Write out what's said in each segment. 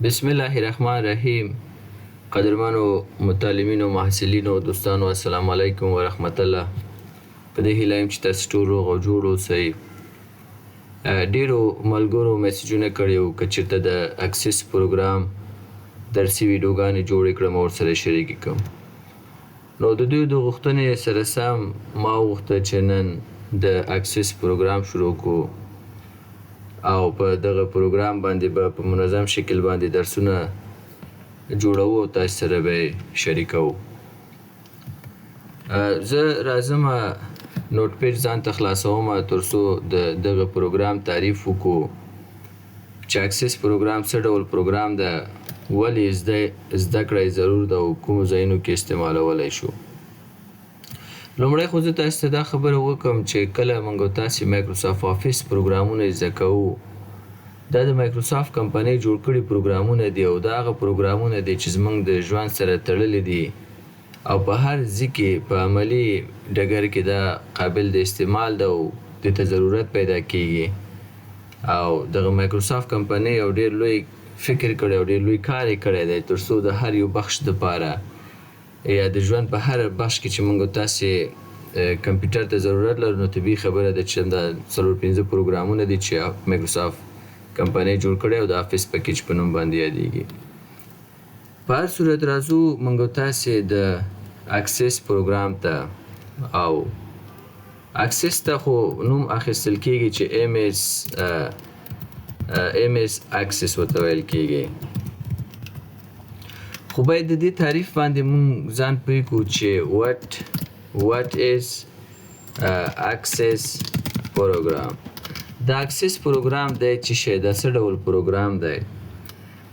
بسم الله الرحمن الرحیم. قدرمنو متعلمینو، محصلینو، دوستانو، السلام علیکم ورحمت الله. په دې هیله یم چې تاسو ټول روغ او جوړ اوسئ. ډیرو ملګرو میسجونه کړي وو که چېرته د اکسس پروګرام درسي ویډیوګانې جوړې کړم او ورسره شریکې کړم. نو د دوی د غوښتنې سره سم ما وغوښته چې نن د اکسس پروګرام شروع کړو او په دغه پروګرام باندې به په منظم شکل باندې درسونه جوړوو او تاسو سره به یې شریکوو. زه راځم، نوټ پیډ ځان ته خلاصوم تر څو د دغه پروګرام تعریف وکړو چې اکسس پروګرام څه ډول پروګرام ده، ولې زده کړه یې ضرور ده او کومو ځایونو کې استعمالولی شو. لومړی خو زه تاسو ته دا خبره وکم چې کله موږ تاسو مایکروسافټ آفیس پروګرامونه زده کوو، دا د مایکروسافټ کمپنۍ جوړ کړي پروګرامونه دي او دا هغه پروګرامونه دي چې زموږ د ژوند سره تړلي دي او په هر ځای کې په عملي ډګر کې دا قابل د استعمال ده او دې ته ضرورت پیدا کیږي. او دغه مایکروسافټ کمپنۍ یو ډیر لوی فکر کړی او ډیر لوی کار یې کړی دی تر څو د هر یو بخش دپاره یا د ژوند په هر بخش کې چې موږ تاسې کمپیوټر ته ضرورت لرو، نو طبیعي خبره ده چې دا څلور پنځه پروګرامونه دي چې مایکروسافټ کمپنۍ جوړ کړی او د آفیس پکیج په نوم باندې یادیږي. په هر صورت، راځو موږ تاسې د اکسس پروګرام ته. او اکسس ته خو نوم اخیستل کیږي چې MS اکسس ورته ویل کیږي، خو باید د دې تعریف باندې مونږ ځان پوه کړو چې what is access program. د اکسس پروګرام دی چې شی دا څه ډول پروګرام دی؟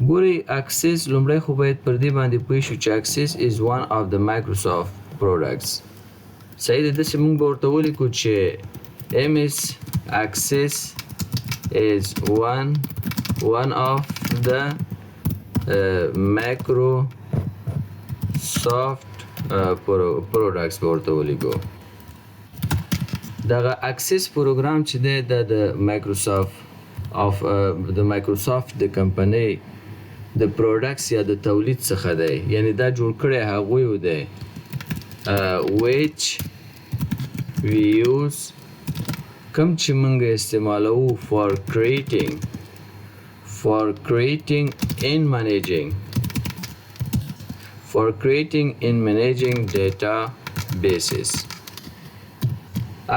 ګورئ، اکسس لومړی خو باید پر دې باندې پوه شو چې Access is one of the Microsoft products. صحیح ده؟ داسې مونږ به ورته ولیکو چې MS Access is one of the Microsoft products به ورته ولیکو. دغه اکسس پروګرام چې دی، دا د مایکروسافټ of د مایکروسافټ د کمپنۍ د products یا د تولید څخه دی، یعنی دا جوړ کړی هغوی دی، which we use، کوم چې مونږ استعمالوو، for creating and managing databases.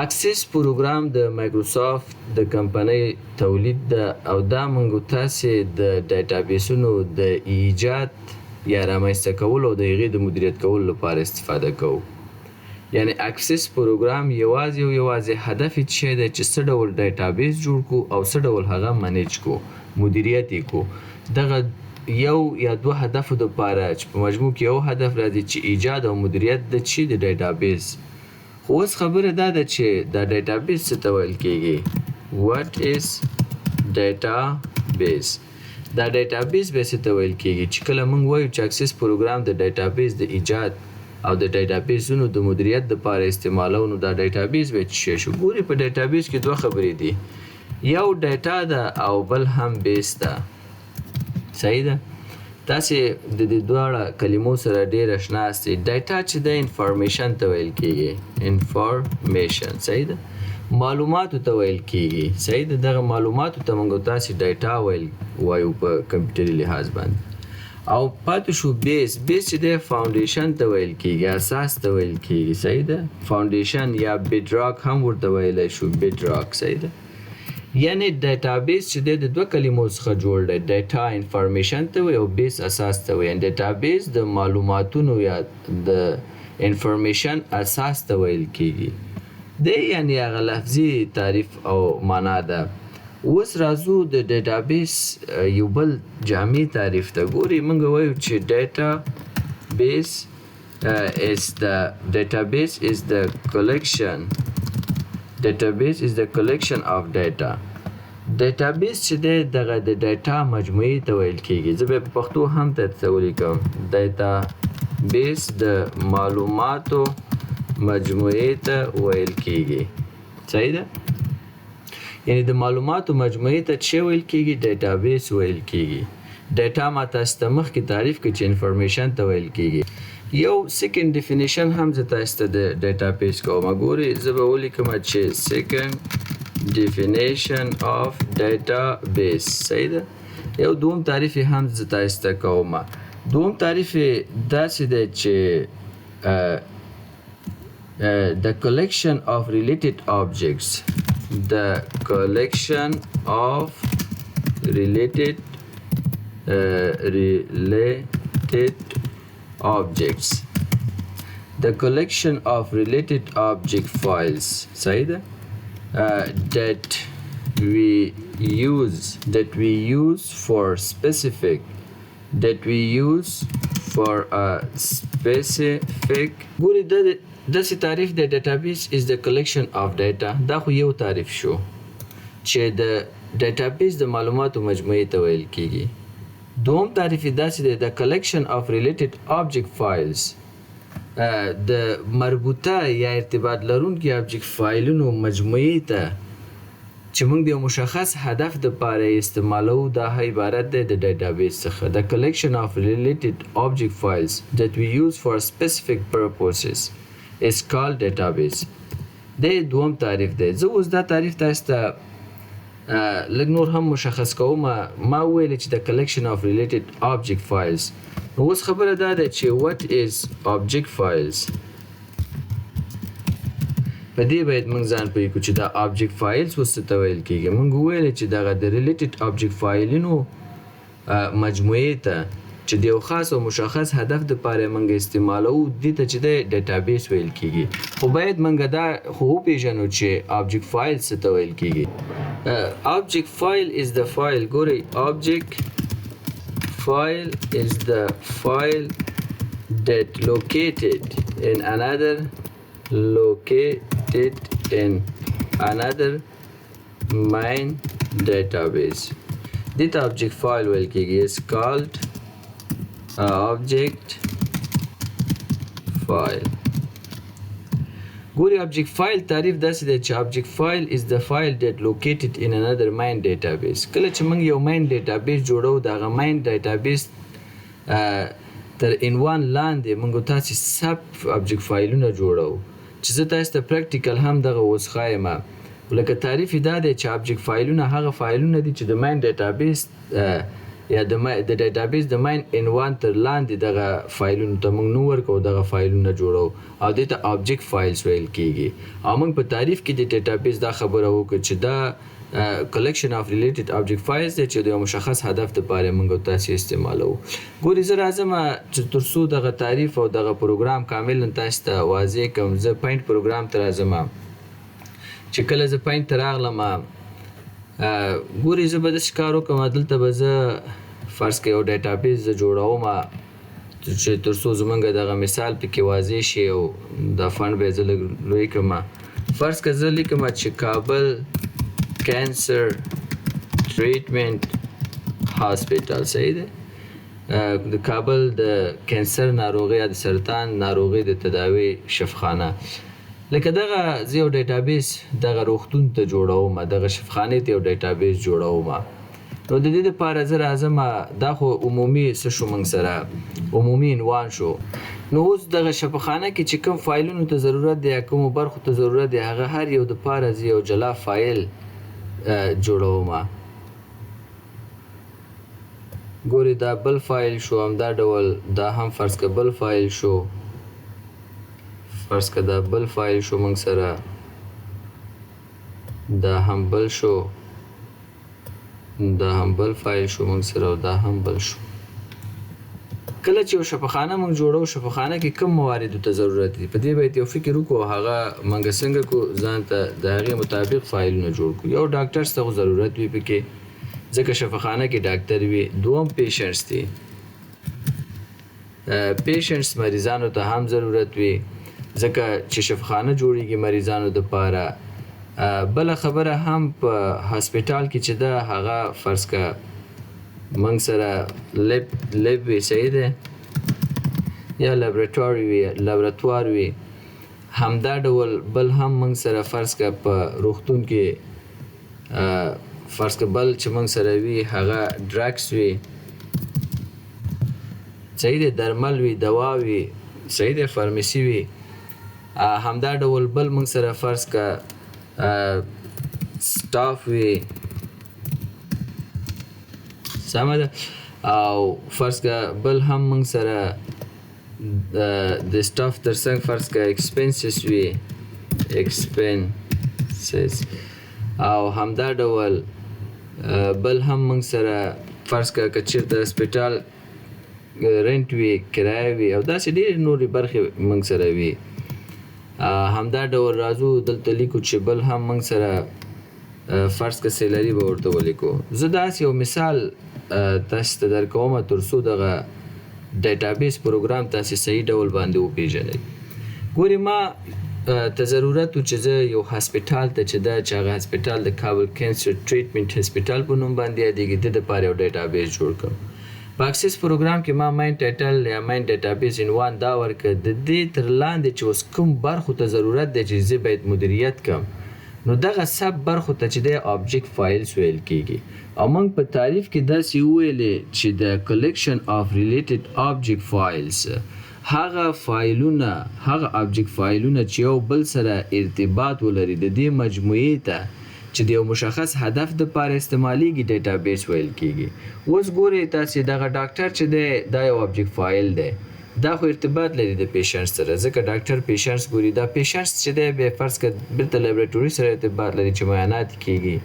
اکسس پروګرام د مایکروسافټ د کمپنۍ تولید ده او دا مونږ تاسې د ډیټابیسونو د ایجاد یا رامنځته کولو او د هغې د مدیریت کولو لپاره استفاده کوو. یعنی اکسس پروګرام یوازې او یوازې هدف یې څه دی؟ چې څه ډول database جوړ کړو او څه ډول هغه manage کړو، مدیریت یې کړو. دغه یو یا دوه هدفو دپاره چې په مجموع کې یو هدف راځي چې ایجاد او مدیریت د چی؟ د database. خو اوس خبره دا ده چې دا database څه ته ویل کیږي؟ What is database؟ دا database به څه ته ویل کیږي چې کله موږ وایو چې اکسس پروګرام د database د ایجاد او د ډیټابیسونو د مدیریت لپاره استعمالوو، نو دا database به څه شو؟ ګوري، په database کې دوه خبرې دي، یو data ده او بل هم base ده. صحیح ده؟ تاسې د دې دواړه کلمو سره ډیر اشنا یاستئ. data چې د information ته ویل کیږي، information، صحیح ده؟ معلوماتو ته ویل کیږي، صحیح ده؟ دغه معلوماتو ته موږ تاسې data وایو په کمپیوټري لحاظ باندې. او پاتې شو base. base چې دی foundation ته ویل کیږي، اساس ته ویل کیږي، صحیح ده؟ foundation یا bedrock هم ورته ویلی شو، bedrock، صحیح ده؟ یعنی database چې دی د دوه کلمو څخه جوړ دی، data information ته وایي او base اساس ته وایي. یعنی database د معلوماتونو یا د information اساس ته ویل کیږي دی، یعنی هغه لفظي تعریف او معنا ده. اوس راځو د database یو بل جامع تعریف ته. ګوري، موږ وایو چې database is the collection of data. database چې دی دغه د data مجموعې ته ویل کیږي. زه به په پښتو هم ته ولیکم، database د معلوماتو مجموعې ته ویل کیږي، صحیح ده؟ یعنی د معلوماتو مجموعې ته چې ویل کیږي، database ویل کیږي. ډیټا ما تاسو ته مخکې تعریف کړ چې انفارمیشن ته ویل کیږي. یو سیکنډ ډیفینیشن هم زه تاسو ته د ډیټابیس کوم. ګوري، زه به ولیکم چې سیکنډ ډیفینیشن اف ډیټابیس، صحیح ده؟ یو دوم تعریف هم زه تاسو ته کوم. دوم تعریف داسې دی چې the collection of related objects, the collection of related objects, the collection of related object files، صحیح ده؟ That we use for specific, that we use for a specific. ګوري، د داسې تعریف د database is the collection of data. دا خو یو تعریف شو چې د database د معلوماتو مجموعې ته ویل کیږي. دوم تعریف یې داسې دی، the collection of related object files، د مربوطه یا ارتباط لرونکي object فایلونو مجموعې ته چې موږ د یو مشخص هدف د پاره استعمالوو، دا عبارت دی د database څخه. The collection of related object files that we use for specific purposes is called database. د دوم تعریف دی. زه اوس دا تعریف تاسو ته لږ نور هم مشخص کوم. ما وویل چې the collection of related object files. نو اوس خبره دا ده چې what is object files؟ په دې باید موږ ځان پوه کړو چې دا object files اوس څه ته ویل کیږي. موږ وویل چې دغه د related object فایلونو مجموعې ته چې د یو خاص او مشخص هدف د پاره موږ استعمالوو، دې ته چې د database ویل کیږي. خو باید موږ دا خو وپیژنو چې object file څه ته ویل کیږي. Object file is the file، ګورئ، object file is the file that located in another main database. دې ته object file ویل کیږي، is called object file. ګوري، object file تعریف داسې دی چې object file is the file that located in another main database. کله چې موږ یو main database جوړو، د هغه main database تر عنوان لاندې موږ تاسو sub object فایلونه جوړو چې زه تاسو ته practical هم دغه اوس ښایم. لکه تعریف دا دی چې object فایلونه هغه فایلونه دي چې د main database یا د database د main عنوان تر لاندې دغه فایلونو ته موږ نوم ورکوو، دغه فایلونه جوړو او دې ته object files ویل کیږي. او موږ په تعریف کې د database دا خبره وکړه چې دا collection of related object files دی چې د یو مشخص هدف لپاره موږ تاسو استعمالوو. ګوري، زه راځم چې تر څو دغه تعریف او دغه پروګرام کاملا تاسو ته واضح کړم. زه Paint پروګرام ته راځم. چې کله زه Paint ته راغلم، ګوري، زه به داسې کار وکړم. دلته به زه فرض کړئ یو database زه جوړوم چې تر څو زمونږ دغه مثال پکې واضح شي او دا font به زه لږ لوی کړم. فرض که زه لیکم چې کابل cancer treatment hospital، صحیح ده؟ د کابل د کانسر ناروغي یا د سرطان ناروغي د تداوی شفخانه. لکه دغه زه یو database دغه روغتون ته جوړوم، دغه شفخانې ته یو database جوړوم. نو د دې لپاره زه راځم. دا خو عمومي څه شو، موږ سره عمومي عنوان شو. نو اوس دغه شفاخانه کې چې کوم فایلونو ته ضرورت دی یا کومو برخو ته ضرورت دی، هغه هر یو د پاره زه یو جلا فایل جوړوم. ګوري، دا بل فایل شو. همدا ډول دا هم فرض که بل فایل شو. فرض که دا بل فایل شو موږ سره، دا هم بل شو، دا هم بل فایل شو موږ سره او دا هم بل شو. کله چې یو شفاخانه موږ جوړو، شفاخانه کې کوم مواردو ته ضرورت دی، په دې باید یو فکر وکړو. هغه موږ څنګه کو ځان ته د هغې مطابق فایلونه جوړ کړو. یو ډاکټر ته خو ضرورت وي پکې، ځکه شفاخانه کې ډاکټر وي. دوم patients دي، patients مریضانو ته هم ضرورت وي، ځکه چې شفاخانه جوړیږي مریضانو دپاره. بله خبره هم په هسپتال کې چې ده، هغه فرض که موږ سره lab وي، صحیح ده؟ یا laboratory وي، لابراتوار وي. همدا ډول بل هم موږ سره فرض که په روغتون کې فرض که بل چې موږ سره وي، هغه drugs وي. صحیح دی، درمل وي، دوا وي، صحیح دی، فارمیسي وي. همدا ډول بل موږ سره فرض که سټاف وي، سمه ده. او فرض که بل هم موږ سره د سټاف ترڅنګ فرض که expenses وي، expenses. او همدا ډول بل هم موږ سره فرض که که چېرته هسپتال rent وي، کرایه وي، او داسې ډېرې نورې برخې موږ سره وي. همدا ډول راځو دلته لیکو چې بل هم موږ سره فرض که salary به ورته ولیکو. زه داسې یو مثال تاسې ته درکوم تر څو دغه database پروګرام تاسې صحیح ډول باندې وپیژنئ. ګورې، ما ته ضرورت و چې زه یو هسپتال ته چې ده، چې هغه هسپتال د کابل cancer treatment هسپتال په نوم باندې یادېږي، د دپاره یو database جوړ کړم. په Access پروګرام کې ما main title یا main database عنوان دا ورکړ. د دې تر لاندې چې اوس کوم برخو ته ضرورت دی چې زه باید مدیریت کړم، نو دغه sub برخو ته چې دی object files ویل کیږي. او موږ په تعریف کې داسې وویلې چې د collection of related object files، هغه فایلونه، هغه object فایلونه چې یو بل سره ارتباط ولري، د دې مجموعې ته چې د یو مشخص هدف د پاره استعمالیږي database ویل کیږي. اوس ګورئ تاسې، دغه ډاکټر چې دی دا یو object file دی. دا خو ارتباط لري د patients سره، ځکه ډاکټر patients ګوري. دا patients چې دی بیا فرض که بیرته laboratory سره ارتباط لري چې معاینات کیږي،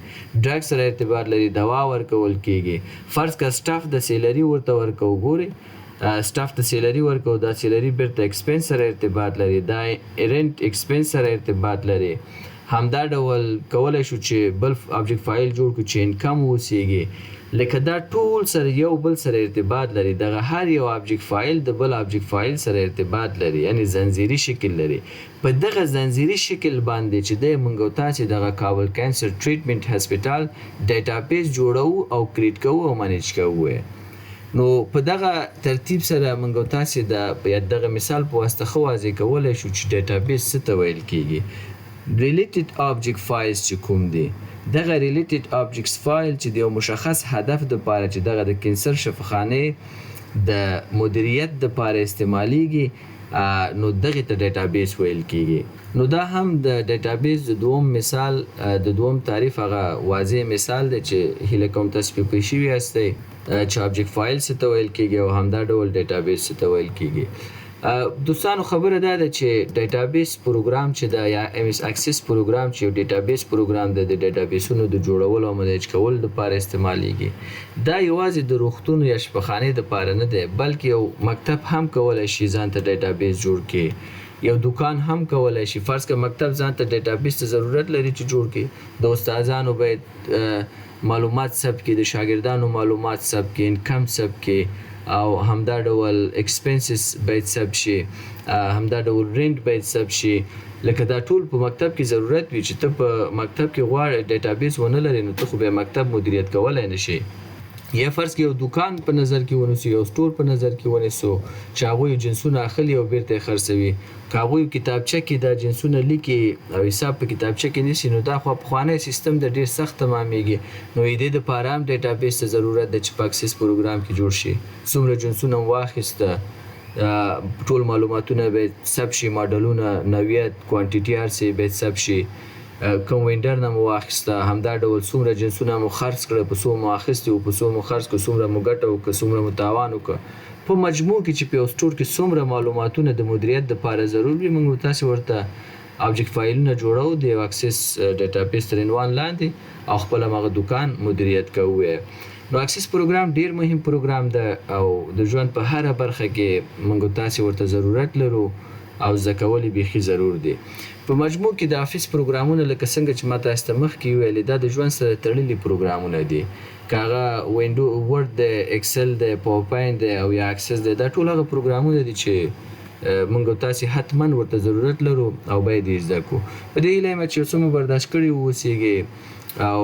drug سره ارتباط لري، دوا ورکول کیږي. فرض که staff د salary ورته ورکو، ګوري staff ته salary ورکو، دا salary بیرته expense سره ارتباط لري، دا rent expense سره ارتباط لري. همدا ډول کولای شو چې بل object file جوړ کړو چې income اوسیږي. لکه دا ټول سره یو بل سره ارتباط لري. دغه هر یو object file د بل object file سره ارتباط لري، یعنی زنجیري شکل لري. په دغه زنجیري شکل باندې چې دی موږ او تاسې دغه کابل cancer treatment هسپتال database جوړوو او create کوو او manage کوو. نو په دغه ترتیب سره موږ او تاسې د یا دغه مثال په واسطه ښه واضح کولی شو چې database څه ته ویل کیږي. Related object files چې کوم دي، دغه related objects file چې د یو مشخص هدف د پاره، چې دغه د کینسر شفاخانې د مدیریت د پاره استعمالیږي، نو دغه ته database ویل کیږي. نو دا هم د database د دوم مثال، د دوم تعریف هغه واضح مثال دی چې هیله کوم تاسو پرې پوه شوي یاستئ چې object file څه ته ویل کیږي او همدا ډول database څه ته ویل کیږي. دوستانو، خبره دا ده چې database پروګرام چې دا یا MS Access پروګرام چې یو database پروګرام دی، د database ونو د جوړولو او manage کولو لپاره استعمالیږي. دا یوازې د روغتون یا شفاخانې لپاره نه دی، بلکې یو مکتب هم کولای شي ځان ته database جوړ کړي، یو دکان هم کولای شي. فرض که مکتب ځان ته database ته ضرورت لري چې جوړ کړي، د استادانو باید معلومات ثبت کړي، د شاګردانو معلومات ثبت کړي، income ثبت کړي، او همدا ډول expenses باید ثبت شي، همدا ډول rent باید ثبت شي. لکه دا ټول په مکتب کې ضرورت وي چې ته په مکتب کې غواړې database ونه لرې، نو ته خو بیا مکتب مدیریت کولای نه شې. یا فرض کې یو دکان په نظر کې ونیسو، یو store په نظر کې ونیسو چې هغوی جنسونه اخلي او بیرته یې خرڅوي. که هغوی کتابچه کې دا جنسونه لیکي او حساب په کتابچه کې نیسي، نو دا خو پخوانی سیستم د ډېر سخت تمامېږي. نو یې دې دپاره هم database ته ضرورت دی چې په Access پروګرام کې جوړ شي. څومره جنسونه مو واخیسته، ټول معلوماتونه باید ثبت شي، ماډلونه، نوعیت، quantity، هر څه باید ثبت شي. کوم vendor نه مو واخیسته، همدا ډول څومره جنسونه مو خرڅ کړه، په څو مو اخیستي وو، په څو مو خرڅ کړه، څومره مو ګټه وکړه، څومره مو تاوان وکړ. په مجموع کې چې په یو store کې څومره معلوماتونه د مدیریت دپاره ضرور وي، موږ تاسې ورته object فایلونه جوړو د یو Access database تر عنوان لاندې او خپل هماغه دکان مدیریت کوو. نو Access پروګرام ډیر مهم پروګرام ده او د ژوند په هره برخه کې موږ تاسې ورته ضرورت لرو او زده کول یې بیخي ضرور دي. په مجموع کې د office پروګرامونه، لکه څنګه چې ما تاسو ته مخکې وویلې، دا د ژوند سره تړلي پروګرامونه دي. که هغه Window Word دی، Excel دی، PowerPoint دی او یا Access دی، دا ټول هغه پروګرامونه دي چې موږ تاسې حتما ورته ضرورت لرو او باید یې زده کړو. په دې هیله یم چې یو څه مو برداشت کړي واوسېږي او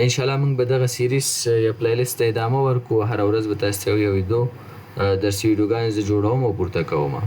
انشاءالله موږ به دغه series یا playlist ته ادامه ورکړو. هره ورځ به تاسو ته یو یو ویډیو، درسي ویډیوګانې زه جوړوم او پورته کوم.